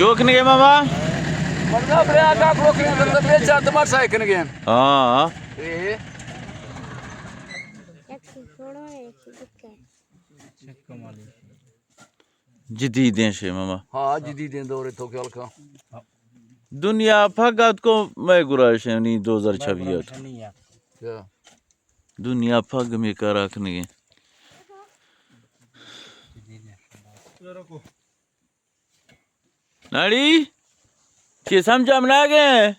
چوک نگے ماما؟ مطلب رے آگا کروک نگے، مطلب بے چار دمار سائے کنگے۔ ہاں۔ اے۔ جدیدیں شے ماما۔ ہاں، جدیدیں دورے تو خیال کا۔ دنیا پھگ اتکو مئے گرا شے نی دو ہزار چھبیس۔ اچھا۔ دنیا پھگ میں کرا کنگے۔ ناڑی؟ چی سمجھا مناگے؟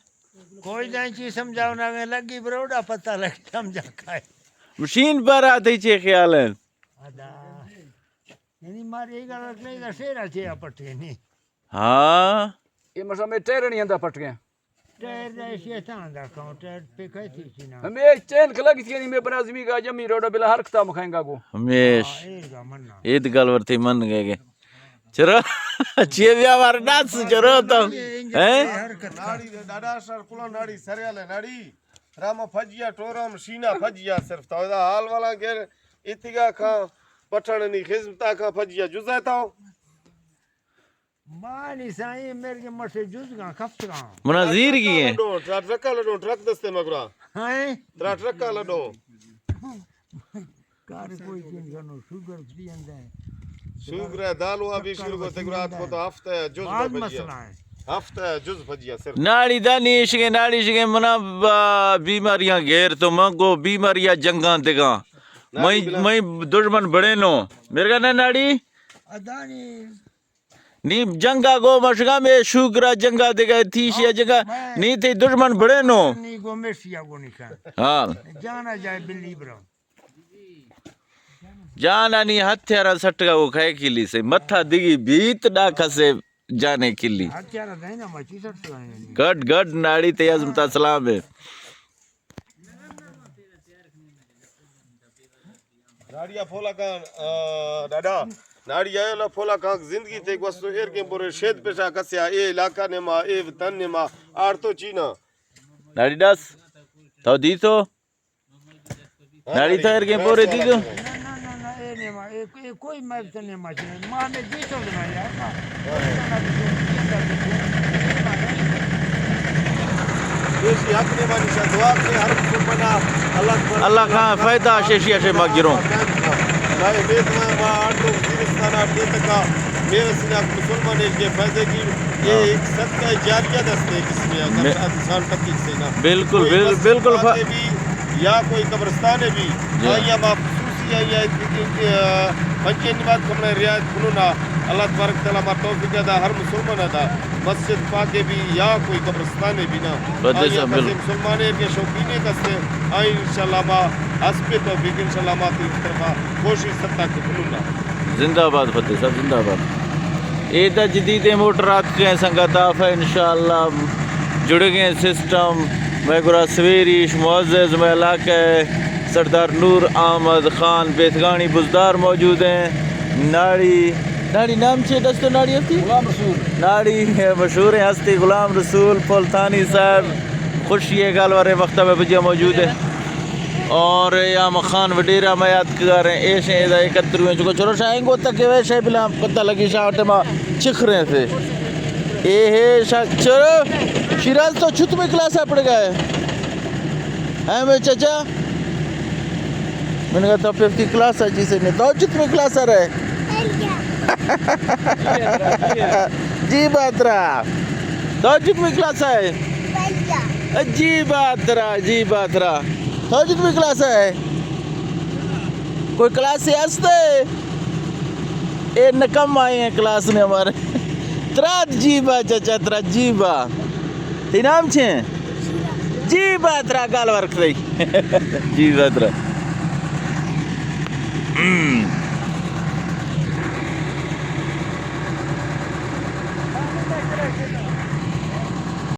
کوئی نہیں، چی سمجھا مناگے، لگی بروڈا پتہ لگ سمجھا کائے۔ مشین پر آتے چی خیال ہے؟ ادا۔ یعنی مارے ایگا رکھنے دا شیرا چی پٹے نہیں۔ ہاں۔ یہ مسا میں ٹیرنی اندا پٹ گئے۔ ٹائر دا شیطان دا کاؤں، ٹائر پہ کہتی سی نا۔ ہمیں چین کلا کسی نہیں، میں بنا زمین کا جمی روڈا بلا ہر کتا مکھائیں گا گو۔ ہمیش۔ ہاں، ایر گا مننا۔ اید گل ورتی من گئے گے۔ چرا؟ چیے بیا مار ڈاس چرا تو؟ ہیں؟ ناڑی دے دادا سر کلا ناڑی سریال ناڑی۔ راما پھجیا ٹورم شینا پھجیا صرف تو دا حال والا گیر اتگا کھا پٹھن نی خدمتا کھا پھجیا جزا تو۔ مانی سائیں میرے مٹے جزگاں کفتگاں۔ منا زیر گی ہے۔ ٹرک لڈو، ٹرک، ٹرک لڈو، ٹرک دستے مگرا۔ ہیں؟ ترا ٹرک لڈو۔ کار کوئی چیز کنو، شوگر بھی اندے۔ شوگر ہے، دالو ابھی شروع کو تگرات کو تو ہفتہ ہے، جز باز بجیا۔ مسئلہ ہے۔ ہفتہ ہے، جز بجیا صرف۔ ناڑی دا نیشگے، ناڑی شگے منا با-، بیماریاں گیر تو من کو بیماریاں جنگاں دگاں۔ ناڑی میں، بلا۔ میں دشمن بڑے نو۔ میرے کا نا ناڑی؟ ادانی۔ نی جنگا گو مشگا میں شوگرا جنگا دگا تیشیا جنگا۔ ہاں، میں نی تئی دشمن بڑے نو۔ نی گو میشیا گو نشان۔ ہاں۔ جانا جائے بلی برا۔ جانا نی ہتھیارا سٹگا وہ کھائے کلی سے۔ متھا دگی بیت ڈا کھسے جانے کلی۔ ہتھیارا دینا ما چی سٹ سکانے۔ گڈ گڈ ناڑی تئی عظمتا سلام ہے۔ ناڑی ءَ پھولا کان، آ، ڈاڈا، ناڑی ءَ لا پھولا کان زندگی تے گوستو ایر کے برے شید پیشا کسیا اے علاقہ نے ما، اے وطن نے ما، آڑ تو چینا۔ ناڑی ڈس، تو دی تو؟ ناڑی تو ایر کے برے دی تو؟ نہ، نہ، نہ، نہ، اے نے ما، اے، اے کوئی مدد نے ما، ما نے دی تو نہ یار، ما۔ ایشی حق نے مانی شاہ دعا کرے ہر مسلمانا اللہ اکبر۔ اللہ خان فائدہ شیشی اشے مگروں۔ نہ امید میں ما آٹو وزیرستان آٹے تکا میرے سنا مسلمان ایک کے فائدے کی یہ ہاں۔ ایک صدقہ جاریہ دستے جس میں اگر میں انسان تکلیف سے نا۔ بالکل، کوئی بال-، مسجد بالکل فا- آتے بھی یا کوئی قبرستان ہے بھی جی۔ آئیا ما خصوصی آئیا پنچے نماز کمنے رعایت کنونا۔ اللہ تبارک تعالیٰ ما توفیق دا ہر مسلمان دا۔ مسجد پاکے بھی یا کوئی قبرستانے بھی نہ۔ بدے آئی صاحب، کسے بالکل۔ مسلمانے کے شوقینے کستے، آئی انشاءاللہ ما حسب توفیق انشاءاللہ ما تئی طرفا کوشش ستا کے بلونا۔ زندہ باد فتح صاحب، زندہ باد۔ اے دا جدید موٹر آتکے سنگت آفا انشاءاللہ جڑگیں سسٹم، میں گرا سویریش معزز میں علاقہ سردار نور احمد خان بیتگانی بزدار موجود ہیں۔ ناڑی، ناڑی نام چے دستو ناڑی ہستی؟ غلام رسول۔ ناڑی مشہور ہیں ہستی غلام رسول پلتانی صاحب۔ خوشی ہے گالوارے وقت میں بجیا موجود ہے۔ اور یام خان وڈیرہ میں یاد کر رہے ہیں، ایش ہیں ادا اکتر ہوئے، چکو چلو شاہیں گو تک کے ویسے بلا پتہ لگی شاہ ٹما چکھ رہے تھے۔ اے ہے شاہ، چلو شیراز تو چھت میں کلاس پڑ گئے۔ ہیں میں چچا؟ من گا تو ففتھ کلاس ءَ چیزے نے، تو چتمی کلاس ءَ رہے؟ جی باترا۔ تو چتمی کلاس ءَ؟ جی باترا، جی باترا۔ تو چتمی کلاس ءَ؟ کوئی کلاس ہستے؟ اے نکم آئے ہیں کلاس نے ہمارے۔ ترا جی با چچا، ترا جی با۔ تئی نام چے؟ جی با ترا گال ورک دئی۔ جی با ترا۔ ہم۔